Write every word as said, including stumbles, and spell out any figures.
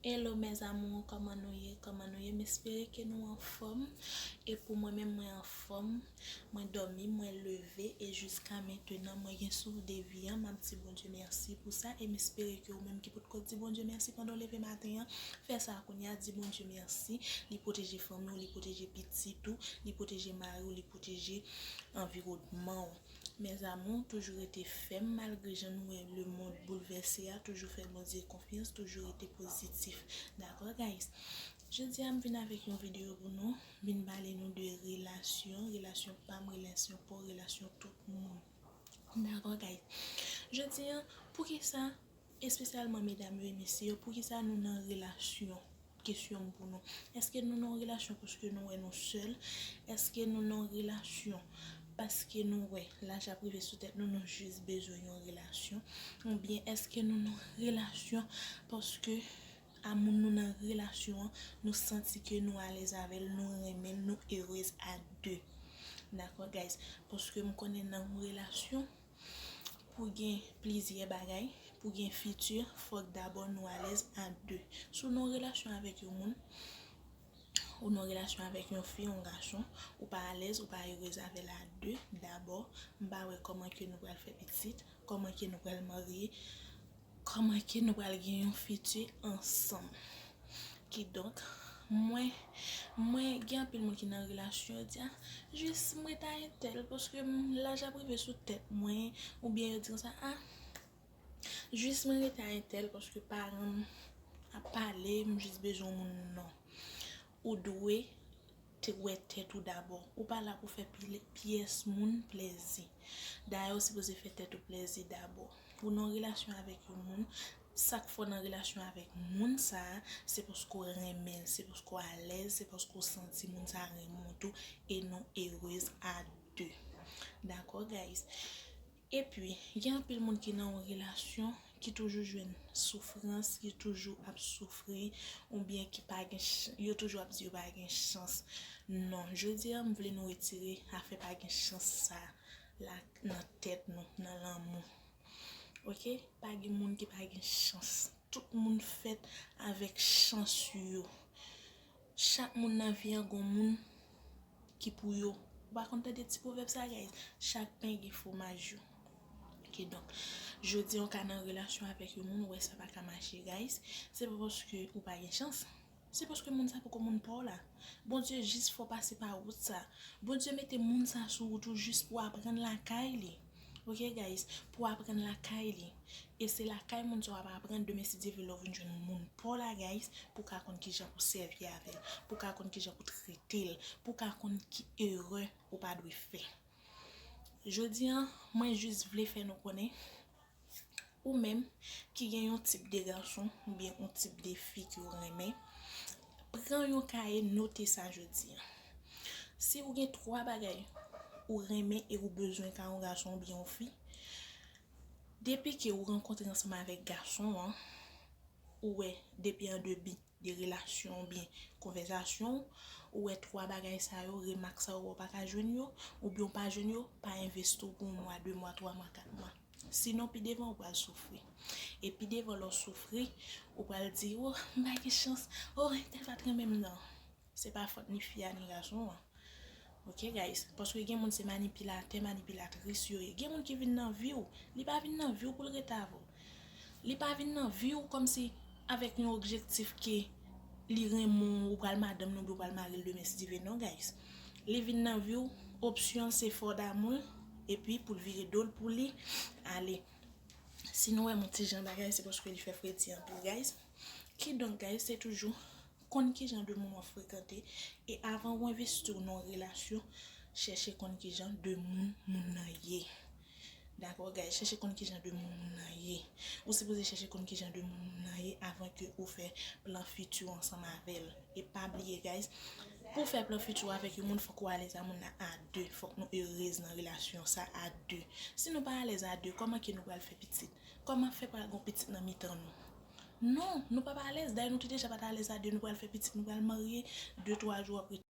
Hello mes amours, kòman nou ye? Kòman nou ye? M espere ke nou anfòm. E pou mwen menm, mwen anfòm. Mwen dòmi, mwen leve, e jiska mentenan mwen gen souf de vi an. M ap di Bondye mèsi pou sa, e m espere ke ou menm ki potko di Bondye mèsi pandan w leve maten an, fè sa kounye a, di Bondye mèsi. Li pwoteje fanmi w, li pwoteje pitit ou, li pwoteje mari w, li pwoteje anviwònman w. Mes amours, toujou rete fèm malgre jan nou wè lemonn boulvèse a, toujou fè Bondye konfyans, toujou rete pozitif. Dakò, guys? Jodi a, m vin avèk yon videyo pou nou, vin pale nou de relasyon, relasyon pa m, relasyon pa w, relasyon tout moun. Dakò, guys? Jodi a, poukisa, espesyalman medam yo e mesye yo, poukisa nou nan relasyon? Kesyon m pou nou. Èske nou nan yon relasyon paske nou wè nou sèl? Èske nou nan yon relasyon paske nou wè laj ap rive sou tèt nou, nou jis bezwen yon relasyon? Oubyen èske nou nan yon relasyon paske a moun nou nan relasyon an, nou santi ke nou alèz avè l, nou renmen l, nou erez a de? Dakò, guys? Paske m konnen nan yon relasyon, pou gen plizyè bagay, pou gen fiti, fòk dabò nou alèz a de. Si w nan yon relasyon avèk yon moun, ou nan yon relasyon avèk yon fi, yon gason, ou pa alèz, ou pa erez avè l a de, dabò, m pa wè kòman ke nou pral fè pitit, kòman ke nou pral marye, kòman ke nou pral gen yon fiti ansanm. Kidonk, mwen, mwen gen anpil moun ki nan relasyon, yo di, ah, jis m ret a entèl, paske m, laj ap rive sou tèt mwen, oubyen yo di konsa, ah, jis mwen ret a entèl, paske paran m ap pale, m jis bezwen yon moun. Non. Ou dwe te wè tèt ou dabò. Ou pa la pou fè pil-, pyès moun plèzi. Dayè, ou sipoze fè tèt ou plèzi dabò. Ou nan relasyon avèk yon moun, sa k fè w nan relasyon avèk moun sa a, se paske w renmen l, se paske w alèz, se paske w santi moun sa a renmen w tou, e nou erez a de. Dakò, guys? Epi, gen anpil moun ki nan yon relasyon ki toujou jwenn soufrans, ki toujou ap soufri, oubyen ki pa gen ch-, yo toujou ap di yo pa gen chans. Non, jodi a, m vle nou retire afè pa gen chans sa la nan tèt nou, nan lanmou. Oke? Pa gen moun ki pa gen chans. Tout moun fèt avèk chans yo. Chak moun nan vi an gon moun ki pou yo. Ou pa konn tande ti pwovèb sa, guys? Chak pen gen fwomaj yo. Kidonk, jodi a w ka nan relasyon avèk yon moun, ou wè sa pa ka mache, guys. Se pa paske ou pa gen chans. Se paske moun sa poko moun pa w la. Bondye jis fè w pase pa wout sa. Bondye mete moun sa sou wout ou jis pou w aprann lakay li. Oke, guys? Pou w aprann lakay li. E se lakay moun sa w ap aprann, demen si Dye vle, lè w vin jwenn moun pa w la, guys, pou w ka konn kijan pou w sèvi avè l, pou w ka konn kijan pou w trete l, pou w ka konn ki erè ou pa dwe fè. Jodi a, mwen jis vle fè nou konnen, ou menm ki gen yon tip de gason oubyen yon tip de fi ke w renmen, pran yon kaye, note sa jodi a. Si ou gen twa bagay ou renmen e ou bezwen ka yon gason oubyen yon fi, depi ke ou rankontre ansanm avèk gason an, ou wè, depi an debi de relasyon oubyen konvèsasyon, ou wè twa bagay sa yo, remak sa yo, ou pa ka jwenn yo, oubyen ou pa jwenn yo, pa envesti w pou yon mwa, de mwa, twa mwa, kat mwa. Sinon, pi devan, ou pral soufri. E pi devan, lè w soufri, ou pral di, oh, m pa gen chans, oh, entèl pa t renmen m, non. Se pa fòt ni fi a, ni gason an. Oke, guys? Paske gen moun se manipilatè, manipilatris yo ye. Gen moun ki vin nan vi w, li pa vin nan vi w pou l ret avè w. Li pa vin nan vi w kòmsi avèk yon objektif ke li renmen w, ou pral madanm li oubyen ou pral mari l demen si Dye vle. Non, guys. Li vin nan vi w, opsyon l se fè w damou l, epi pou l vire do l pou li ale. Si nou wè m yon ti jan bagay, se paske li fè fredi anpil, guys. Kidonk, guys, se toujou konn ki jan de moun w ap frekante, e avan w envesti w nan yon relasyon, chèche konn ki jan de moun moun nan ye. Dakò, guys? Chèche konn ki jan de moun moun nan ye. Ou sipoze chèche konn ki jan de moun moun nan ye avan ke ou fè plan fiti w ansanm avè l. E pa bliye, guys, pou w fè plan fiti w avèk yon moun, fòk ou alèz a moun nan a de. Fòk nou erez nan relasyon sa a de. Si nou pa alèz a de, kòman ke nou pral fè pitit? Kòman fè pral gon pitit nan mitan nou? Non, nou p ap alèz. Dayè, nou te deja pa t alèz a de, nou pral fè pitit, nou pral marye, de, twa jou apre,